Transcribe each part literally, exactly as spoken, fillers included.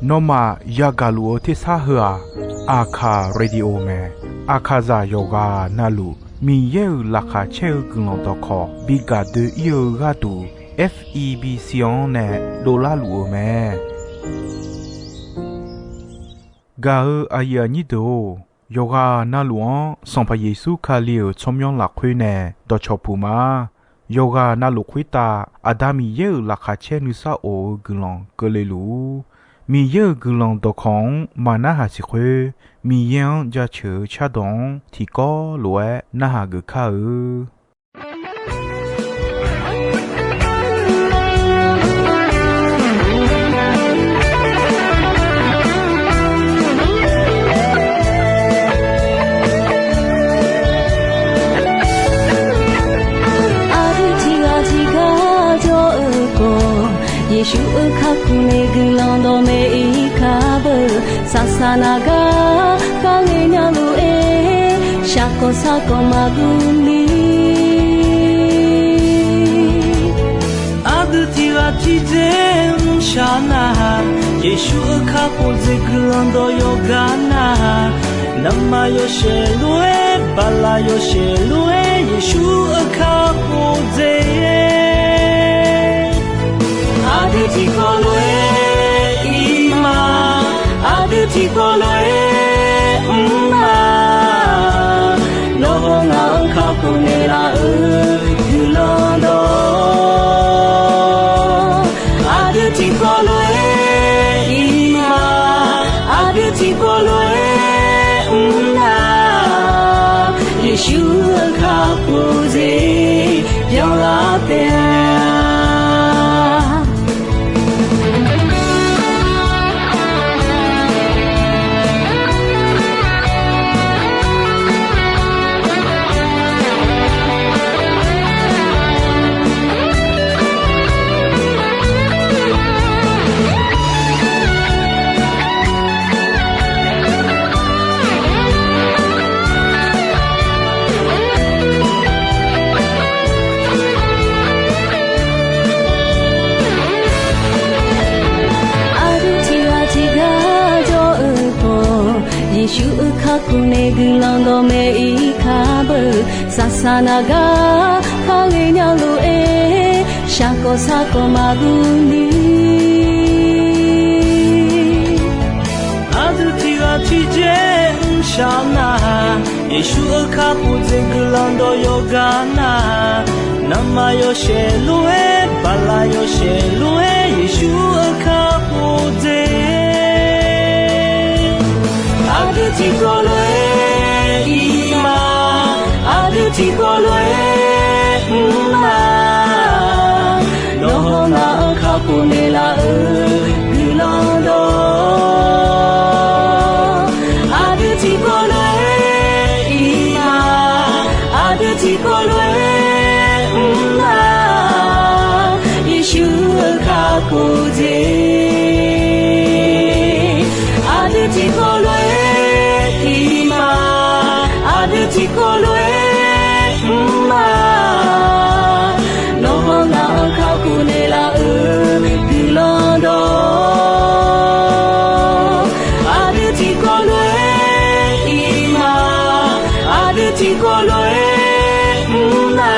Nawmaf yagaq luf-eu tersar heu-aq, Aqkaq Radio mae. Aqkaqzaq yawqghaq navluf Miqyaer-euq laqkhaq caer-eu guiqlanq dawqkawq bi gaq doe-ir-eu gharduq, F E B C-anr nae dovlar luf-eu mae. Gaq-eu aqyuif aqnyir deuq-or, yawqghaq navluf-anr Sanqpaq Yeqsur Kali-euq tsawrmyanr lafkhoer nae dawqcawq puq ma. Yawqghaq navluf khoertav Aqda Miqyaer-euq laqkhaq caer nuisar of-eu guiqlanq keuvle luf-ur. Miqyaer-euq guiqlanq dawqkawq-anr maq narhaq siq khoer, Miqyaer-anr jaceuq-eu cardawq-anr tiqkawv lof-aer narhaq geuf kar-eu. Aqdui tiqghaq tiqgar jawr-eu khawf, Yeqsur-euq kakhof nae guiqlanq dawqmaeq-ir kar beu. Saqsaq naq gar kharghae nya lof-aer, shaqkawq sarkawq maqguv ni. Aqdui tiqghaq tiqdzer mrshaq nar-aq, Yeqsur-euq kakhof dzaeq guiqlanq dawq yawqgar nar-aq, navmaqyawshaef lof-aer, baqlaq yawshaef lof-aer, Yeqsur-euq kakhof dzaeq. Aqdui tiqkawv lof-aer ir ma, aqdui tiqkawv lof-aer mr ma. Nawr hawr ngaq-anr kakhof naeqlaf-euq guiqlanq dawq, aqdui tiqkawv lof-aer ir ma, aqdui tiqkawv lof-aer mr na. Yeqsur-euq kakhof dzaeq byanlar taef-a. Aqdui tiqghaq tiqgar jawr-eu khawf, Yeqsur-euq kakhof nae guiqlanq dawqmaeq-ir kar beu. Saqsaq naq gar kharghae nya lof-aer, shaqkawq sarkawq maqguv ni. Aqdui tiqghaq tiqdzer mrshaq nar-aq, Yeqsur-euq kakhof dzaeq guiqlanq dawq yawqgar nar-aq, navmaqyawshaef lof-aer, baqlaq yawshaef lof-aer, Yeqsur-euq kakhof dzaeq. Aqdui tiqkawv lof-aer ir ma, aqdui tiqkawv lof-aer mr ma. Nawr hawr ngaq-anr kakhof naeqlaf-euq guiqlanq dawq, aqdui tiqkawv lof-aer ir ma, aqdui tiqkawv lof-aer mr ma. Yeqsur-euq kakhof dzaeq, aqdui tiqkawv lof-aer ir ma, aqdui tiqkawv lof-aer mr ma. Nawr hawr ngaq-anr kakhof naeqlaf-euq guiqlanq dawq, aqdui tiqkawv lof-aer ir ma, aqdui tiqkawv lof-aer mr ma.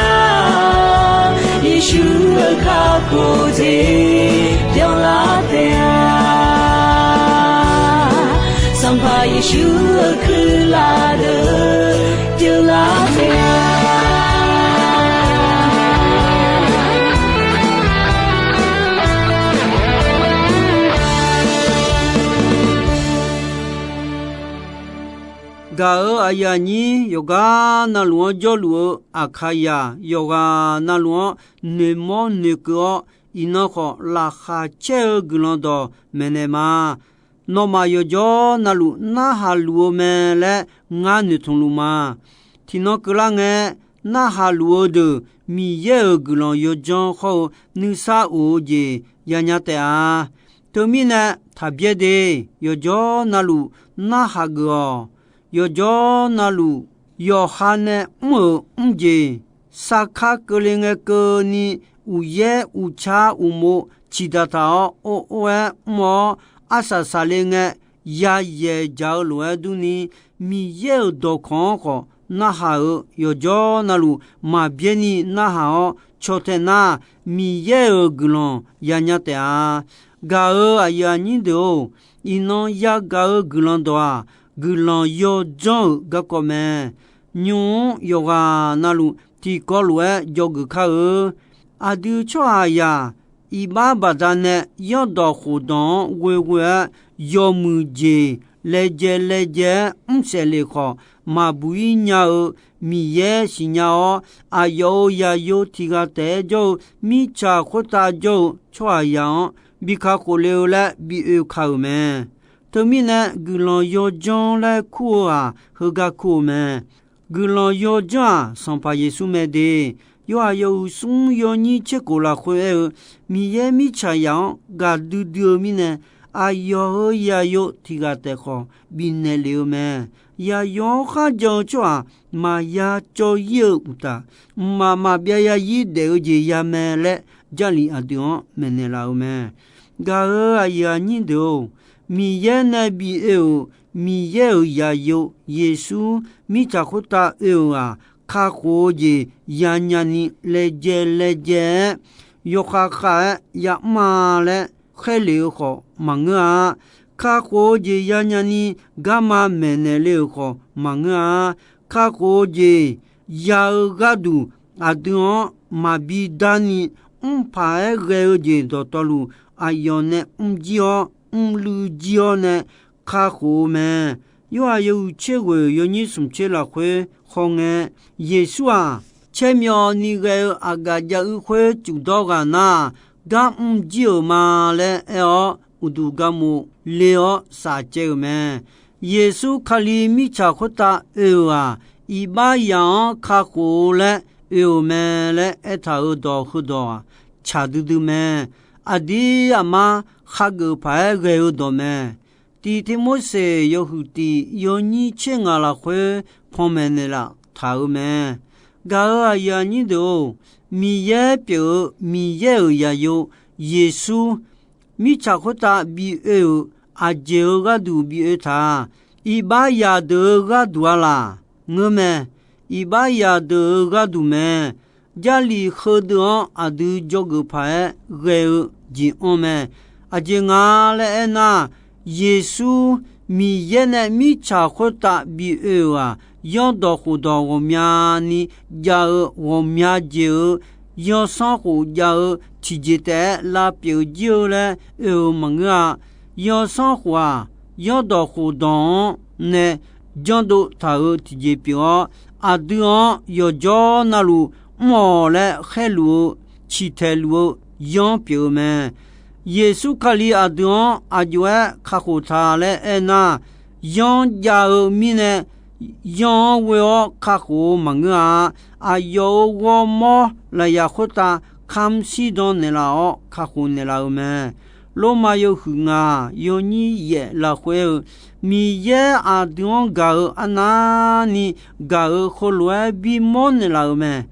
Yeqsur-euq kakhof dzaeq byanlar taef-a. Sanqpaq Yeqsur-euq kuirlaf deuq byanlar taef-a. Gaq-euq aqyuif aqnyir yawqgar navluf-anr jawrluf-eu Aqkaqzaq yawqghaq navluf-anr noeqmawr noeqkeuv-awr, iqnan khawf laqkhaq caer-eu guiqlanq dawqmaeq naeq ma. Nawmaf yawqjawr navluf narhaq luf-eu mae laer ngar noeqtmq luf ma. Tiqnan keuvlar ngae, narhaq luf-eu deuq Miqyaer-euq guiqlanq yawdzanr hawr-eu nuisar of-eu jeq yanya taef-a. Teumirnae taqbyaer de, yawqjawr navluf narhaq geuf-awq. Yawqjawr navluf yawqha nae mr-euq mrjeq, sarkar keuvle ngae keuvni uqyaer uqcar uqmov ciqdaq taq-awr or or-aer mr-awr, arsaq saqle ngae yayaeq dzaq-eu lof-aer durni, Miqyaer-euq dawqkawq-anr khawf narhaq-euq yawqjawr navluf maqbyaer ni narhaq-awr caw tae nar, Miqyaer-euq guiqlanq yanya taef-a. Gaq-euq aqyuif aqnyir deuq-or, iqnan yagaq-eu guiqlanq dawq-aq, guiqlanq yawdzanr-euq garkawv mae. Nymq-mr yawqghaq navluf tiqkawv lof-aer dzawgeuf kar-eu. Aqdui tsawrhaqzaq iqbax baqdanae yanrdawq khofdawq-anr ghoeghoe-aer, yawmuiq jeq laejae laejae-aer mrsaef lef khawf, maqbuq-ir nya-eu Miqyaer siqnya-awr, aqyawf-euq zaqyo tiq ghaq taef-aer jawr-eu mirtsaq khoertav jawr-eu tsawrhaqzaq-anr bi kakhof le-eu laer bi oe ka-euq mae. Teumirnae, guiqlanq yawdzanr laer kur-eu-aq, heugar kur-eu mae. Guiqlanq yawdzanr-aq, Sanqpaq Yeqsur mae de. Yorhaq yawhuiq smr yawnyir tserkhof lafkhoer aer-eu, Miqyaer mirtsaqzaq-anr gaqdui dui-eu mirnae, aqyawf-euq zaqyo tiq ghaq taef khawf bifnaeq lef-eu mae. Zaqyo-anr kharjan-eu tsawrhaq maqya cawv-ir-eu uqtaf, mqmaq maqbyav yazir daef-eu jeq ya mae laer, Jarlif aqdui-anr maeqnaeq laf-eu mae. Gaq-euq aqyuif aqnyir deuq-or, Miqyaer nae bi oe-euq Miqyaer-euq zaqyo Yeqsur mirtsaq khoertav oe-euq-aq, kakhof-eu jeq yanya ni laejae laejae-aer yawkhav khav-aer yamr-a laer khaerlef-eu khawf maqngeur-a. Kakhof-eu jeq yanya ni garma maeqnaeq le-euq khawf maqngeur-a. Kakhof-eu jeq ya-eu gharduq aqdui-anr maqbi darni mrpaq-aer ghae-eu jeq dawqtawvluf aqyawf nae mrjir-awr mrluiv jir-awr nae kakhof-eu mae. Yorhaq yawhuiq tserghoeq yawnyir smq tser lafkhoer khawf ngae, Yeqsur-aq, caermyawvni ghae-eu aqgaf jav-ir khoer cuf dawr ghaq nar, gar mrjir-euq ma laer aer-awr, uqduq garmov le-awr safcaev-euq mae. Yeqsur Kali mirtsaq khoertav oe-euq-aq, iqbaxzaq-anr kakhof-eu laer oe-euq mae laer aertaq-euq dawq heudawq-aq, tsaq duidui mae. Aqdir aqmar khageuf paq-aer ghae-eu dawq mae. Tiq Tirmorseq yawhuiq tiq yawnyir tser ngaq lafkhoer panmaeq naeqlaf taq-euq mae. Gaq-euq aqyuif aqnyir deuq-or, Miqyaer pyeuf-eu Miqyaer-euq zaqyo Yeqsur mirtsaq khoertav bi oe-euq aqjeq-euq gharduq bi oe taq-a. Iqbaxzaq deuq-euq gharduq-a laq? Ngeur mae. Iqbaxzaq deuq-euq gharduq mae. Jarlif heudeuq-anr aqdui dzawgeuf paq-aer ghae-eu jeq-anr mae. Aqjeq nga laer aernar, Yeqsur Miqyaer nae mirtsaq khoertav bi oe-euq-aq, yanrdawq khofdawq ghawqmyani jav-eu ghawqmya jeq-euq, zanrsanrkhof jav-eu tiqjeq taef-aer lavpyeuf jir-eu laer oe-euq maqngeur-a. Zanrsanrkhof-aq, yanrdawq khofdawq-anr nae janrdov taq-euq tiqjeq pyeuf-awr, aqdui-anr yawqjawr navluf mr-awq laer khaerluf-eu ciqtaeq luf-eu zanr pyeuf-eu mae. Yeqsur Kali aqdui-anr aqjox-aer kakhof ta laer aernar, zanr jav-eu mirnae, zanr-anr ghoe-awr kakhof-eu maqngeur-a. Aqyawf-euq ghawrmawr lafyaq khoertav kamr shirdan naeqlaf-awr kakhof naeqlaf-eu mae. Lormav yawhuiq ngaq yawnyir yaef lafkhoer-eu, Miqyaer aqdui-anr gaq-eu arnavni gaq-euq heulof-aer bimawr naeqlaf-euq mae.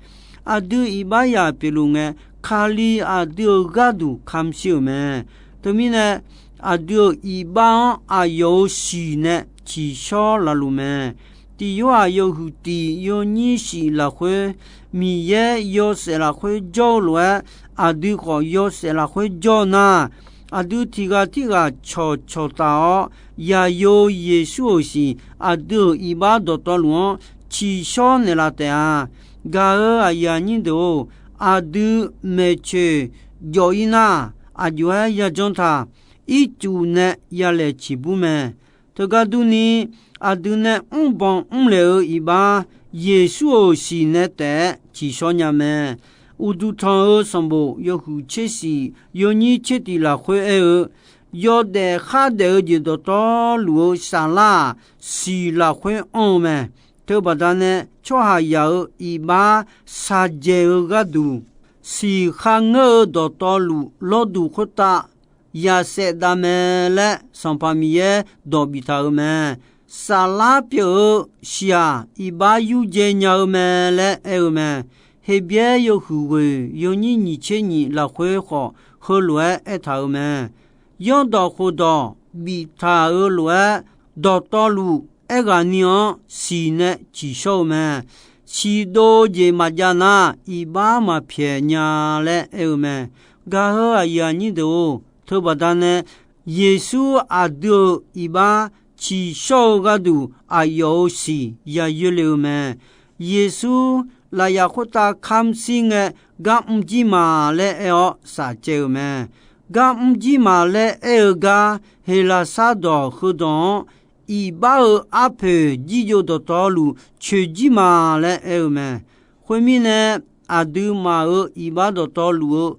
Aqdui iqbaxzaq pyeufluf ngae, Kali aqdui-euq gharduq kamr shir-euq mae. Teumirnae, aqdui-euq iqbax-anr aqyawf-euq siq nae ciqshawr laf luf mae. Tiq Yorhaq yawhuiq tiq yawnyir shif lafkhoer, Miqyaer yawshaef lafkhoer jawr-eu lof-aer, aqdui khawf yawshaef lafkhoer jawr nar, aqdui tiq ghaq tirghaq cawqcawq taf-awr, zaqyo Yeqsur-euq siq aqdui-euq iqbax dawqtawvluf-anr ciqshawr naeqlaf taef-a. Gaq-euq aqyuif aqnyir deuq-or, aqdui maeqtsoeq jawf-ir nar, aqjox-aer yajanr taq, ircuf nae yalaeq ciqbur mae. Teugar durni, aqdui nae mrbanq mrlaeq-eu iqbax, Yeqsur-euq siq nae taef-aer ciqshawr nya mae. Uqduq tanq-euq sanqbof yawhuiq tser shif yawnyir tser tiq lafkhoer aer-eu, yawdaef khardaef-eu jeq dawqtawvluf-eu saflar-aq, siq lafkhoer anr-eu mae. Teubaqda nae tsawrhaqzaq-euq iqbax shaqjaeq-eu gharduq, siq kharngeur-eu dawqtawvluf lawrduq khoertav ya saevdav mae laer Sanqpaq Miqyaer dawq biftaq-euq mae. Saflar pyeuf-eu siq-aq, iqbax yurdzae nya-eu mae laer aer-eu mae. Heqbyaer yawhuiq ghoeq yawnyir nyiq tser nyiq lafkhoer khawf, heulof-aer aertaq-euq mae. Yawrdawq khofdawq biftaq-euq lof-aer, dawqtawvluf aerghaqni-anr siq nae ciqshawr-eu mae. Siqdov-eu jeq maqjav nar, iqbax maqpyaeq nya laer aer-eu mae. Gaq-eu aqyuif aqnyir deuq-or, teubaqda nae Yeqsur aqdui-euq iqbax ciqshawr-eu gharduq aqyawf-euq siq yayoer le-eu mae. Yeqsur lafyaf khoertav kamr shir ngae, gar mr jir ma laer aer-awr safcaev-euq mae. Gar mr jir ma laer aer-eu gar, Heqlaqsar dawq heudawq-anr, iqbax-euq arpoeq jirjov dawqtawvluf coeq jir ma laer aer-eu mae. Khoermirnae, aqduimaf-euq iqbax dawqtawvluf-eu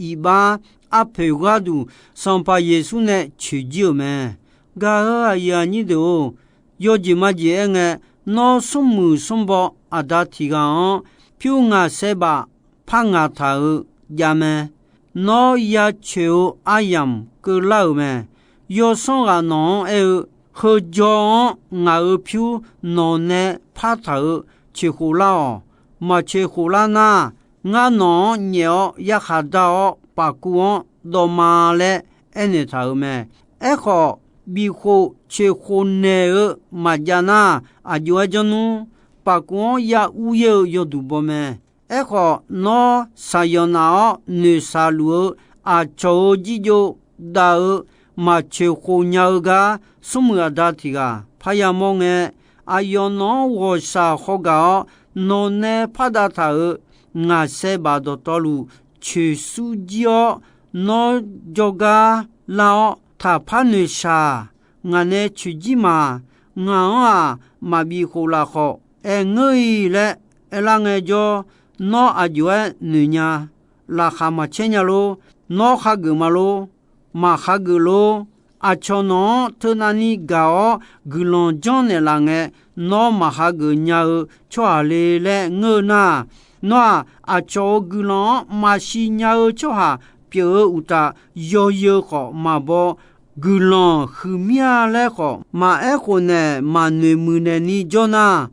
iqbax arpoeq gharduq, Sanqpaq Yeqsur nae coeq jir-euq mae. Gaq-eu aqyuif aqnyir deuq-or, yawjeq majeq aerngae, nawr smrmuiq smrbaw aqda tiq ghaq-anr pyur ngaq saerbaf par ngaq taq-euq javmae. Nawr ya coeq-eu aryamq keuvlar-euq mae. Yawsanr ghaq nawq-anr aer-eu, heujawr-anr ngaq-euq pyur nawq nae partaq-euq coeqkhof lar-awq. Maq coeqkhof lar nar, ngar nawq-anr nyaef-awr yarkhaq dar-awr pafkuv-anr dawv ma laer aernaeq taq-euq mae. Aerkhawf, bifkhof coeqkhof naeq-eu maqjav nar, aqjox-aer janr nmr. Pafkuv-anr ya ur yaer-eu yawduq baw mae. Aerkhawf, nawr shaqyanq naf-awr noeqshaq luf-eu aqcawq-euq jirjov dav-eu maq coeqkhof nya-eu gar, smrmuiq aqda tiq ghaq parya mawr ngae, aqyawf nawq-anr ghawqshaq hawgaq-awr, nawq nae pardav taq-euq ngaq saerbaf dawqtawvluf coeqsur jir-awr, nawr jawrgar lar-awr taqpar noeqshaq. Ngaq nae coeq jir ma. Ngaq-anr-aq, maqbif khof laf khawf, aer ngeur-iq laer aerlar ngaejawr, nawr aqjox-aer noeq nya. Laqkhaq maqcaer nya lor. Nawr khageuf ma lor. Maq khageuf lor. Aqcawq nawq-anr teunav ni gaq-awr guiqlanq janrnaeq laf ngae, nawr maq khageuf nya-eu tsawrhaq le laer ngeur-eu nar, nawr-aq, aqcawq-euq guiqlanq-anr maqsiq nya-eu tsawrhaq pyeuf-eu uqtaf, yawzeu khawf maqbaw, guiqlanq huiqmya laer khawf maqaer khofnaeq, maqnoeq muiqnaeq ni jawr nar,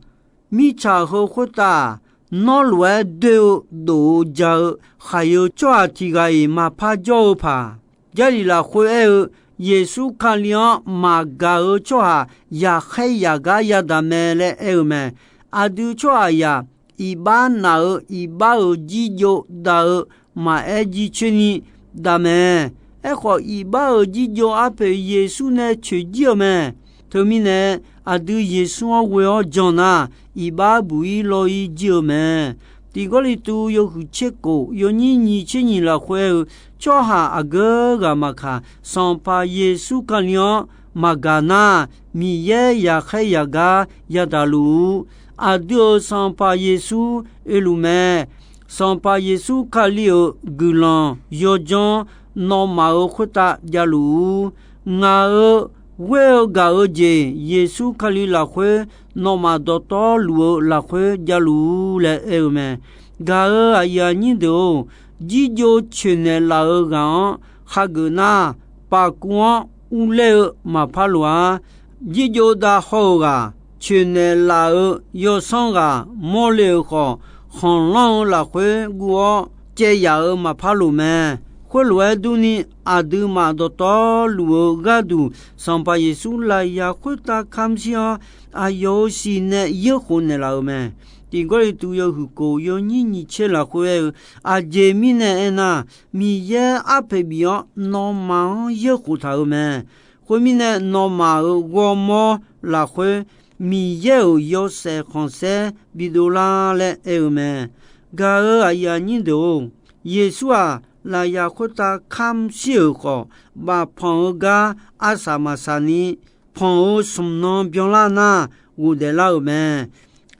mirtsaq heu khoertav nawr lof-aer doer-eu dof-eu ja-eu khaqyeu tsawrhaq tiq ghaq-iq maqpar jawr-eu paq. Jarlif lafkhoer aer-eu, Yeqsur Kali-anr maqgaq-eu tsawrhaq yaqkhaer yaqgar yadaq mae laer aer-eu mae. Aqdui tsawrhaqzaq iqbax naf-eu iqbax-euq jirjov dav-eu maqaer jircoer ni dav mae. Aerkhawf, iqbax-euq jirjov arpoeq Yeqsur nae coeq jir-eu mae. Teumirnae, aqdui Yeqsur-anr ghoe-awr jan nar, iqbax buq-ir law-ir jir-eu mae. Tiq Gawrliqtu yawhuiq tser kof yawnyir nyiq tser nyiq lafkhoer aer-eu, tsawrhaq aqgeu ghaq maqkaq, Sanqpaq Yeqsur Kali-anr maqgaq nar, Miqyaer yaqkhaer yaqgar yadaq luf-ur. Aqdui-euq Sanqpaq Yeqsur oeluf mae. Sanqpaq Yeqsur Kali-euq guiqlanq yawdzanr nawmaf-euq khoertav javluf-ur. Ngaq-euq ghoer-eu gaq-eu jeq Yeqsur Kali lafkhoer, nawmaf dawqtawvluf-eu lafkhoer javluf-ur laer aer-eu mae. Gaq-euq aqyuif aqnyir deuq-or, jirjov coeqnaeq laf-euq ghaq-anr khageuf nar, pafkuv-anr urler-eu maqpar loq-ar. Jirjov dav haw-euq ghaq, coeqnaeq laf-euq yawsanr ghaq mawrle-euq khawf, khanqlanr-eu lafkhoer guv-awr caev yaf-euq maqpar loq mae. Khoerlof-aer durni, aqduimaf dawqtawvluf-eu gharduq, Sanqpaq Yeqsur lafyaq khoertav kamq shir-awr, aqyawf-euq siq nae yeurkhof naeqlaf-euq mae. Tiq Gawrliqtu yawhuiq kof yawnyir nyiq tser lafkhoer aer-eu, aqjeq mirnae aernar, Miqyaer arpoeq bif-awr nawmaf-anr yeurkhof taq-euq mae. Khoermirnae, nawmaf-euq ghawrmawr lafkhoer Miqyaer-euq yawshaef khanqsaer bidov lar laer aer-eu mae. Gaq-euq aqyuif aqnyir deuq-or, Yeqsur-aq, lafyaq khoertav kamq shir-euq khawf, bafpanq-eu gar arsaq maqsaq ni, panq-eu smq nan byanlar nar, ghofdaef lar-euq mae.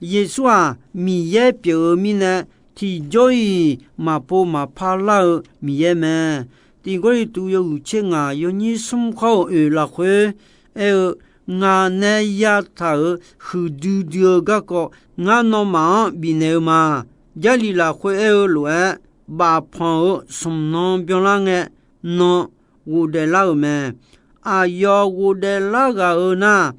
Yeqsur-aq, Miqyaer pyeuf-eu mirnae, tiqjawr-iq maqpov maqpar lar-eu Miqyaer mae. Tiq Gawrliqtu yawhuiq tser ngaq yawnyir smr khawr-euq oeq lafkhoer aer-eu, Ngaq nae yataq-euq huiqdui dui-eu garkawv ngar nawmaf-anr bifnaeq-eu ma. Jarlif lafkhoer aer-eu lof-aer, bafpanq-eu smq nan byanlar ngae, nan ghofdaef lar-euq mae. Aqyawf ghofdaef lar ghaq-eu nar,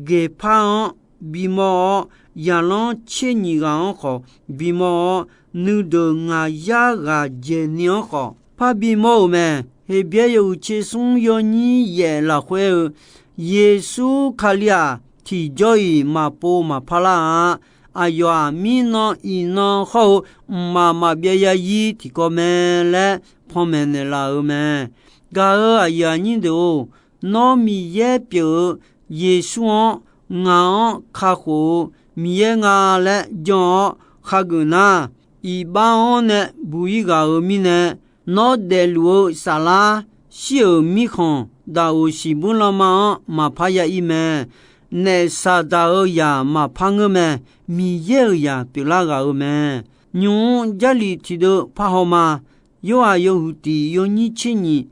geqpar-anr bimawr-awr, zaqlanr tser nyiq ghaq-anr khawf bimawr-awr, nuideuq ngaq yar ghaq dzaeqni-anr khawf parbi mawr-euq mae. Heqbyaer yawhuiq tser smr yawnyir yaef lafkhoer-eu, Yeqsur Kali-aq, tiqjawr-iq maqpov maqpar lar-a. Aqyawf-aq, mirnan iqnan hawr-eu mqmaq maqbyav zarzir tiqkawv mae laer panmaeq naeqlaf-euq mae. Gaq-euq aqyuif aqnyir deuq-or, nawr Miqyaer pyeuf-eu Yeqsur-anr ngaq-anr kakhof-eu Miqyaer nga laer jan-awr khageuf nar, iqbax-anr nae buq-ir ghaq-euq mirnae, nawr daefluf-eu saflar, shir-euq mirkhanq, daqoq siqbur lanma-anr maqpar ya-ir mae. Naef saqdaq-euq zaq maqpar ngeur mae. Miqyaer-euq zaq pyeuflar ghaq-euq mae. Nymq-mr Jarlif tiqdeuv parhaw ma. Yorhaq yawhuiq tiq yawnyir tser nyiq,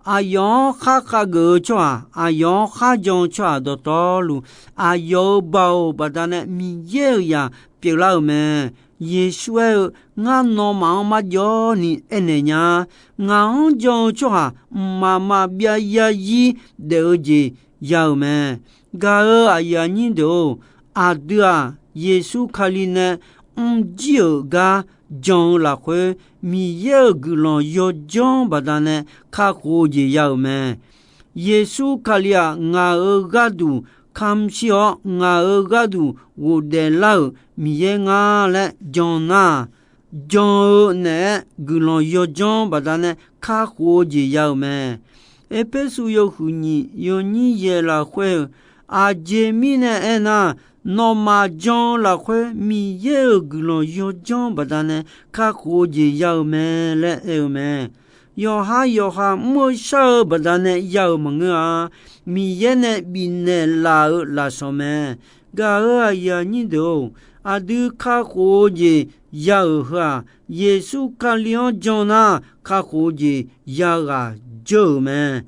aqyawf-anr khar khageuf-eu tsawrhaq, aqyawf-anr khar jan-eu tsawrhaq dawqtawvluf, aqyawf-euq baoq baqdanae Miqyaer-euq zaq pyeuflar-euq mae. Yeqsur aer-eu, Ngar nawmaf-anr marjawvni aernaeq nya. Ngaq-anr jan-eu tsawrhaq mqmaq maqbyav zarzir daef-eu jeq ya-euq mae. Gaq-euq aqyuif aqnyir deuq-or, aqdui-aq, Yeqsur Kali nae mrjir-euq gar jan-eu lafkhoer, Miqyaer-euq guiqlanq yawdzanr baqdanae kakhof-eu jeq ya-euq mae. Yeqsur Kali-aq, ngaq-euq gharduq kamq shir-awr, ngaq-euq gharduq ghofdaef lar-euq Miqyaer ngar laer jan nar, jan-eu naeq-aer guiqlanq yawdzanr baqdanae kakhof-eu jeq ya-euq mae. Erpersu yawhuiq nyiq yawnyir yaeq lafkhoer-eu, aqjeq mirnae aernar, nawmaf jan-eu lafkhoer Miqyaer-euq guiqlanq yawdzanr baqdanae kakhof-eu jeq ya-euq mae laer aer-eu mae. Yawqha yawqha mr-eu shar-eu baqdanae ya-euq maqngeur-a. Miqyaer nae bifnaeq laf-euq lafsawq mae. Gaq-euq aqyuif aqnyir deuq-or, aqdui kakhof-eu jeq ya-euq heu-aq, Yeqsur Kali-anr jan nar kakhof-eu jeq ya ghaq dzeur-euq mae.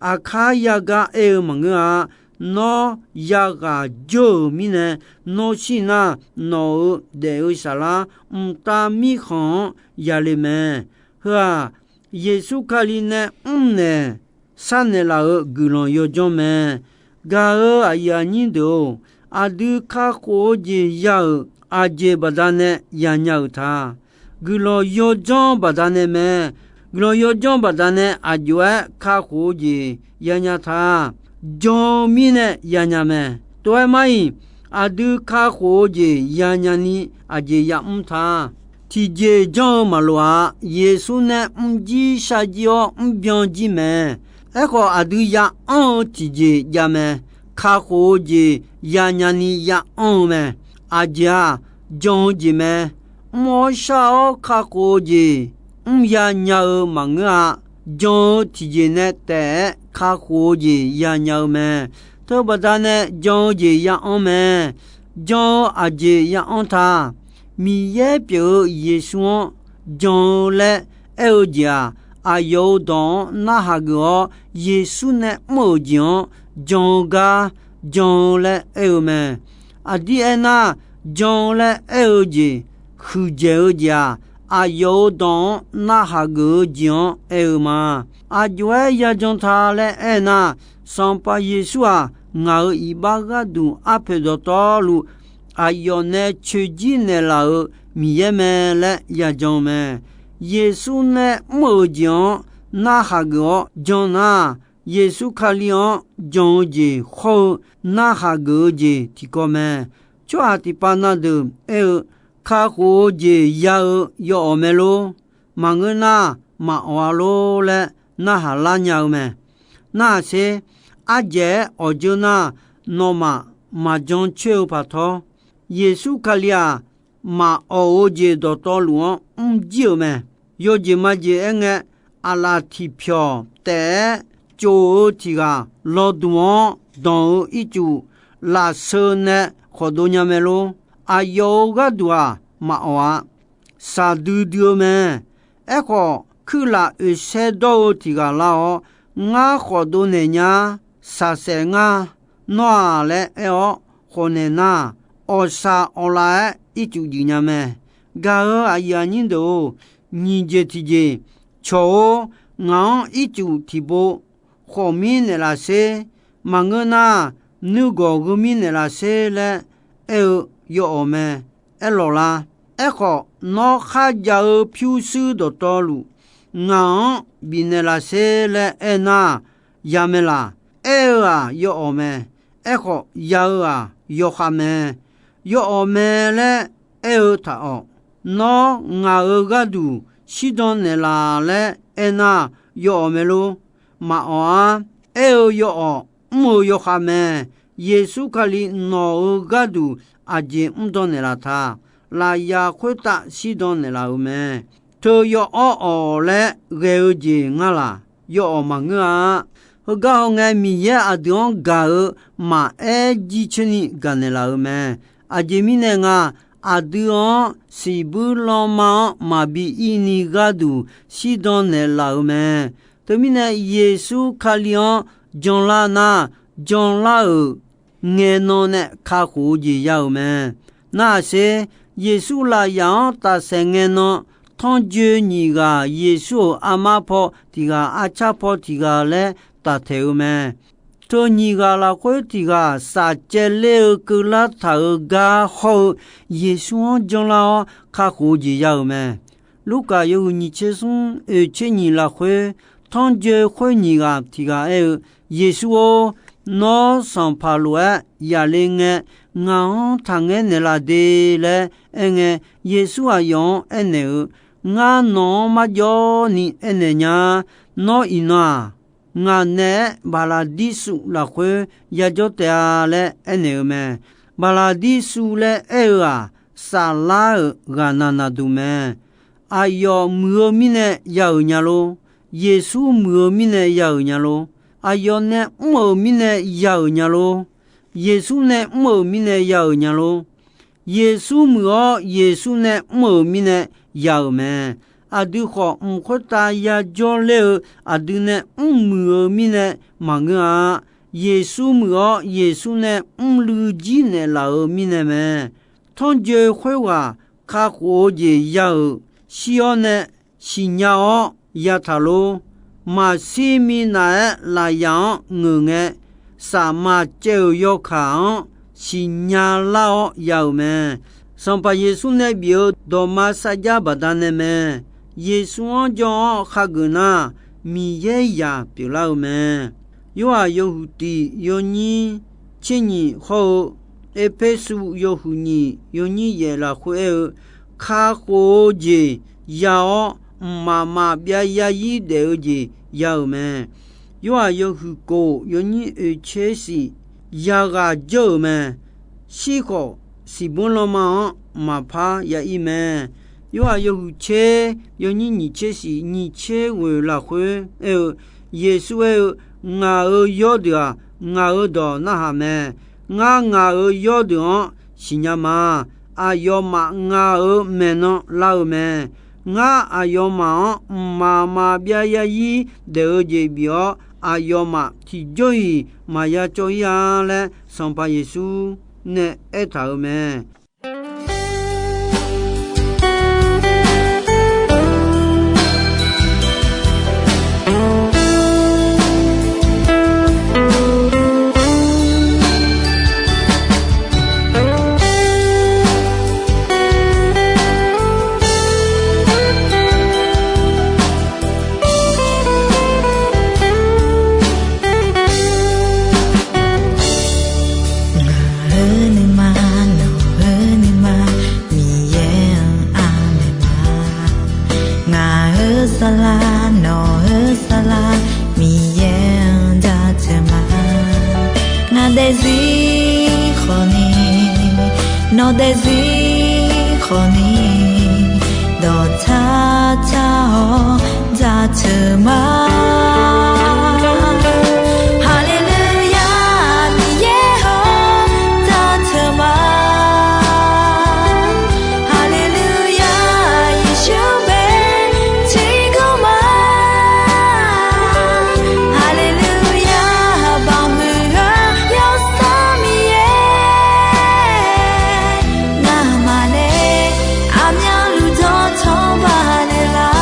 Aqkar yagar aer-eu maqngeur-a. Nawr ya ghaq dzeur-euq mirnae, nawr shir nar, nawq-euq daef-eu saflar mqtav mirkhanq-anr yale mae. Heu-aq, Yeqsur Kali nae mrnaeq sharnaeq laf-euq guiqlanq yawdzanr mae. Gaq-euq aqyuif aqnyir deuq-or, aqdui kakhof-eu jeq ya-euq aqjeq baqdanae yanya-euq ta. Guiqlanq yawdzanr baqdanae mae. Guiqlanq yawdzanr baqdanae aqjox-aer kakhof-eu jeq yanya ta. Jan-eu mirnae yanya mae. Tov-aer mar-iq, aqdui kakhof-eu jeq yanya ni aqjeq yamr ta. Tiqjeq janr-eu maqloq-a. Yeqsur nae mrjir sharjir-awr mrbyan jir mae. Aerkhawf, aqdui ya'anr-eu tiqjeq javmae. Kakhof-eu jeq yanya ni ya'anr-eu mae. Aqjeq-aq, jan-eu jeq mae. Mr-awr shar-awr kakhof-eu jeq mrya nya-eu maqngeur-a. Jan-eu tiqjeq nae taef-aer kakhof-eu jeq yanya-eu mae. Teubaqda nae jan-eu jeq ya'anr mae. Jan-eu aqjeq ya'anr ta. Miqyaer pyeuf-eu Yeqsur-anr jan-eu laer aer-eu jeq-aq, aqyawf-euq dawq-anr narhaq geuf-awr, Yeqsur nae mr-euq jeq-anr jan-eu gar jan-eu laer aer-eu mae. Aqdir aernar, jan-eu laer aer-eu jeq, huiqdzaeq-eu jeq-aq, aqyawf-euq dawq-anr narhaq geuf-eu jeq-anr aer-eu ma. Aqjox-aer yajan ta laer aernar, Sanqpaq Yeqsur-aq, ngaq-euq iqbax gharduq arpoeq dawqtawvluf aqyawf nae coeqjir naeqlaf-euq Miqyaer mae laer yajan-eu mae. Yeqsur nae mr-euq jeq-anr narhaq geuf-awr jan nar, Yeqsur Kali-anr jan-eu jeq hawr-eu narhaq geuf-eu jeq tiqkawv mae. Tsawrhaq tiqpav na deuq aer-eu, kakhof-eu jeq ya-eu yawawq mae lor. Maqngeur nar, maqawq-a lor laer narhaq lar nya-eu mae. Narhaq sher. Ardzaeq-aer awqdzeur nar, nawmaf maqjan coer-eu paq tawr. Yeqsur Kali-aq, maqawq-eu jeq dawqtawvluf-anr mrjir-euq mae. Yawjeq majeq aerngae, aqlaf tiqpyawq taef-aer tsov-eu tiq ghaq lawduq-anr danq-eu ircuf lafseu nae khawfdov nya mae lor. Aqyawf-euq gharduq-aq, maqawq-a. Shaqdui dui-eu mae. Aerkhawf, kuirlaf oeqsaer dawr-eu tiq ghaq lar-awr, ngar khawfdov naeq nya, shaqsaef ngar, nawr-aq laer aer-awr khawfnaeq nar, awqshaq awqlaf-aer ircuf juif nya mae. Gaq-euq aqyuif aqnyir deuq-or, nyiq jeq tiqjeq, cawq-or, ngaq-anr ircuf tiqpov khawf mir naeqlaf sher. Maqngeur nar, nuigawq gheu mir naeqlaf sher laer aer-eu yawawq mae. Aerlawq lar. Aerkhawf, nawr kharjav-eu pyurshuir dawqtawvluf, ngaq-anr bifnaeq laf sher laer aernar, ya mae laq? Aer-eu-aq, yawawq mae. Aerkhawf, ya-eu-aq, yawkhav mae. Yawawq mae laer aer-eu taq-awq. Nawr ngaq-euq gharduq shirdan naeqlaf laer aernar, yawawq mae lor? Maqawq-ar. Aer-eu yawawq, mr-eu yawkhav mae. Yeqsur Kali nawq-euq gharduq aqjeq mrdan naeqlaf ta. Lafyaq khoertav shirdan naeqlaf-euq mae. Teu yawawr awq laer ghae-eu jeq ngar laq? Yawawq maqngeur-a. Heugar hawngae, Miqyaer aqdui-anr gaq-eu maqaer jircoer ni gaqnaeq laf-euq mae. Aqjeq mirnae nga, aqdui-anr siqbuir lanma-anr maqbi ir ni gharduq shirdan naeqlaf-euq mae. Teumirnae, Yeqsur Kali-anr janlar nar, janlar-euq ngaenan nae kakhof-eu jeq ya-euq mae. Nar-aq sher, Yeqsur lafyaq-anr tafsaef ngaenan, tanrjoe nyiq ghaq Yeqsur-euq armar paw tiq ghaq, arcar paw tiq ghaq laer taftaeq-eu mae. Teu nyiq ghaq lafkhoer tiq ghaq safcaev ler-eu keuvlar taq-euq gar hawr-eu Yeqsur-anr janlar-awr kakhof-eu jeq ya-euq mae. Lurkaf yawhuiq nyiq tser smr oeq tser nyiq lafkhoer, tanrjoe khoer nyiq ghaq tiq ghaq aer-eu, Yeqsur-or, nawr sanqpaq lof-aer yaqle ngae, ngaq-anr taqngaer naeqlaf de laer aerngae, Yeqsur aqyawf-anr aernaeq-eu, Ngar nawq-anr marjawv ni aernaeq nya. Nawr iqnan-aq, ngaq naeq-aer Baqlaqdirsuv lafkhoer yajawr taef-a laer aernaeq-eu mae. Baqlaqdirsuv laer aer-eu-aq, saflar-euq ghaqnaq naqduq mae. Aqyawf muiq-eu mirnae ya-euq nya lor? Yeqsur muiq-eu mirnae ya-euq nya lor? Aqyawf nae mr-euq mirnae ya-euq nya lor? Yeqsur nae mr-euq mirnae ya-euq nya lor? Yeqsur muiq-awr, Yeqsur nae mr-euq mirnae ya-euq mae. Aqdui khawf, mq khoertav yajawr ler-eu aqdui nae mrmuiq-eu mirnae maqngeur-a. Yeqsur muiq-awr, Yeqsur nae mrluiv jir naeqlaf-euq mirnae mae. Tanrjoe khoerghaq kakhof-eu jeq ya-euq shir-awr nae siqnya-awr yataq lor. Maqshir minav-aer lafyaq-anr ngeur ngae, safmaq caev-euq yawkaq-anr siqnya lar-awr ya-euq mae. Sanqpaq Yeqsur nae bif-eu dawqma sarjax baqdanae mae. Yeqsur-anr jan-awr khageuf nar, Miqyaer zaq pyeuflar-eu mae. Yorhaq yawhuiq tiq yawnyir tser nyiq hawr-eu, Erpersu yawhuiq nyiq yawnyir yaef lafkhoer aer-eu, kakhof-eu jeq ya-awr, mqmaq maqbyav yarzir daef-eu jeq ya-euq mae. Yorhaq yawhuiq kof yawnyir oeq tser shif, yaghaq jawr-euq mae. Shir khawf, siqbur lanma-anr maqpar ya ir mae. Yorhaq yawhuiq tser yawnyir nyiq tser shif nyiq tser ghoeq lafkhoer aer-eu, Yeqsur aer-eu, Ngaq-euq yawrdeuq-aq, ngaq-euq dawq narhaq mae. Ngar ngaq-euq yawrdeuq-anr siqnya ma. Aqyawfmaf ngaq-euq maeqnan lar-eu mae. Ngar aqyawfmaf-anr mqmaq maqbyav yarzir daef-eu jeq bif-awr, aqyawfmaf tiqjawr-iq maqya cawv ir-a laer, Sanqpaq Yeqsur nae aertaq-euq mae. Ngaq-euq nuima, nawq-euq nuima, Miqyaer-anr aqmaeq ma. Ngaq-euq saflar, nawq-euq saflar, Miqyaer-anr jaceuq ma. Ngaq daefzir khawfni, nawq daefzir khawfni, dawqtsaq tsaq-awr jaceuq ma. Haleluya, Miqyaer-or, jaceuq ma. Haleluya, Yeqsur bae tiqkawv ma. Haleluya, baqmuiq-eu Yawsanr Miqyaer, ngamaf nae aqmyanluf dawqtawvluf baqnaeq lar.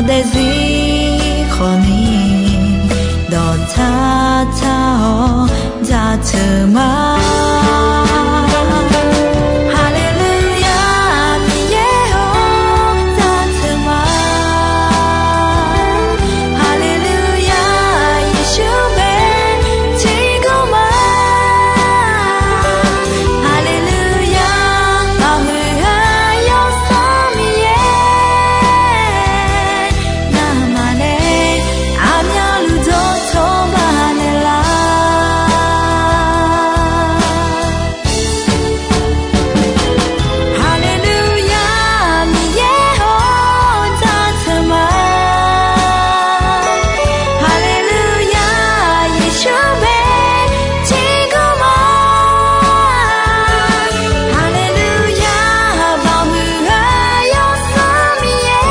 daefzir khawfni dawqtaq taq-awr jaceuq ma. Haleluya, Miqyaer-or, jaceuq ma. Haleluya, Yeqsur bae tiqgawr ma. Haleluya, maqmuiq-eu Yawsanr Miqyaer, ngamaf nae aqmyanluf dawqtawvma naeqlaf. Haleluya, Miqyaer-or, jaceuq ma. Haleluya, Yeqsur bae tiqgawr ma. Haleluya, maqmuiq-eu Yawsanr Miqyaer,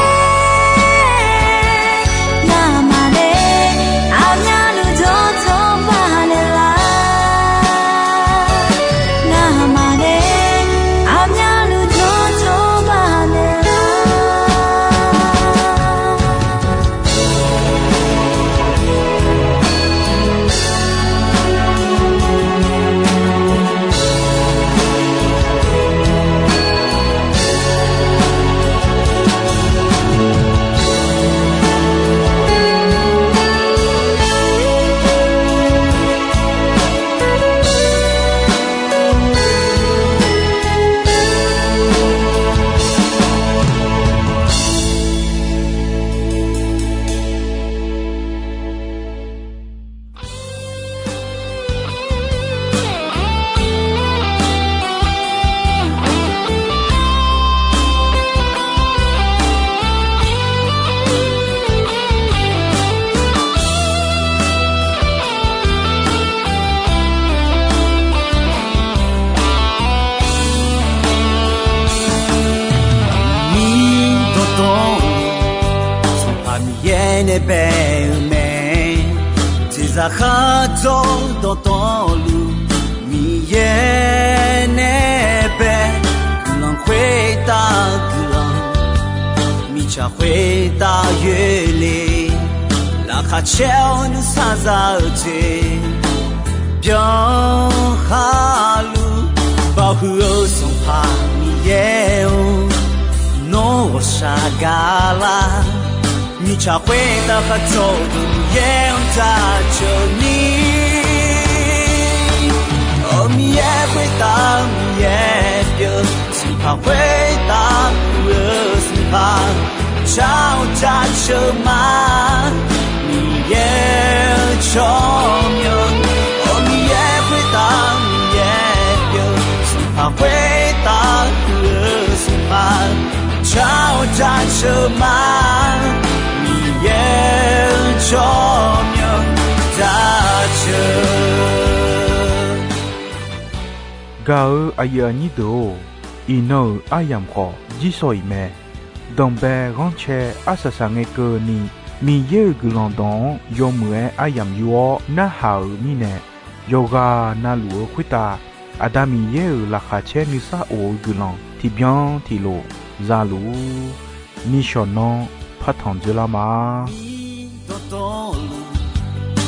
ngamaf nae aqmyanluf dawqtawvma naeqlaf. Ngamaf nae aqmyanluf dawqtawvma naeqlaf. Miqdawq dawq-eu Sanqpaq Miqyaer nae bae-eu mae. Teqzaq khardawr dawqtawvluf Miqyaer nae bae. Guiqlanq khoertav guiqlanq, mirtsaq khoertav yoerle. Laqkhaq caer-awr nuisar za-eu jeq byan khaluf, baoq huiq-eu Sanqpaq Miqyaer-or, nawr ghawqshaq gaqlar. Mirtsaq khoertav khar cawq-eu Miqyaer-anr jaceuq ni. Aq, Miqyaer khoertav Miqyaer pyeuf, Sanqpaq khoertav puq-eu Sanqpaq, car-awr jaceuq ma. Miqyaer-eu tsawrmyanr, aq, Miqyaer khoertav Miqyaer pyeuf, Sanqpaq khoertav puq-eu Sanqpaq, car-awr jaceuq ma. Miqyaer-eu tsawrmyanr jaceuq. Gaq-eu aqyuif aqnyir deuq-or, iqnan-euq aryamq khawf jirsawq iq mae. Danqbae ghanrcae arsaq saq ngae keuvni, Miqyaer-euq guiqlanq dawq-anr yawmuiq-aer aryamq yur-awr narhaq-euq mirnae, yawqghaq navluf-eu khoertav Aqda Miqyaer-euq laqkhaq caer nuisar of-eu guiqlanq tiqbyan tiqlof za luf-ur. Nishawq nanr partanq dzoerlar ma. Miqdawq dawqluf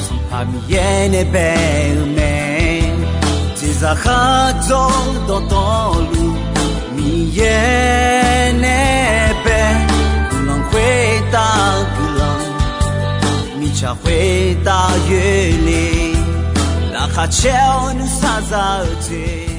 Sanqpaq Miqyaer nae bae-eu mae. Jeqzaq khardawr dawqtawvluf Miqyaer nae bae. Guiqlanq khoertav guiqlanq, mirtsaq khoertav yoerle. Laqkhaq caer-awr nuisar za-eu jeq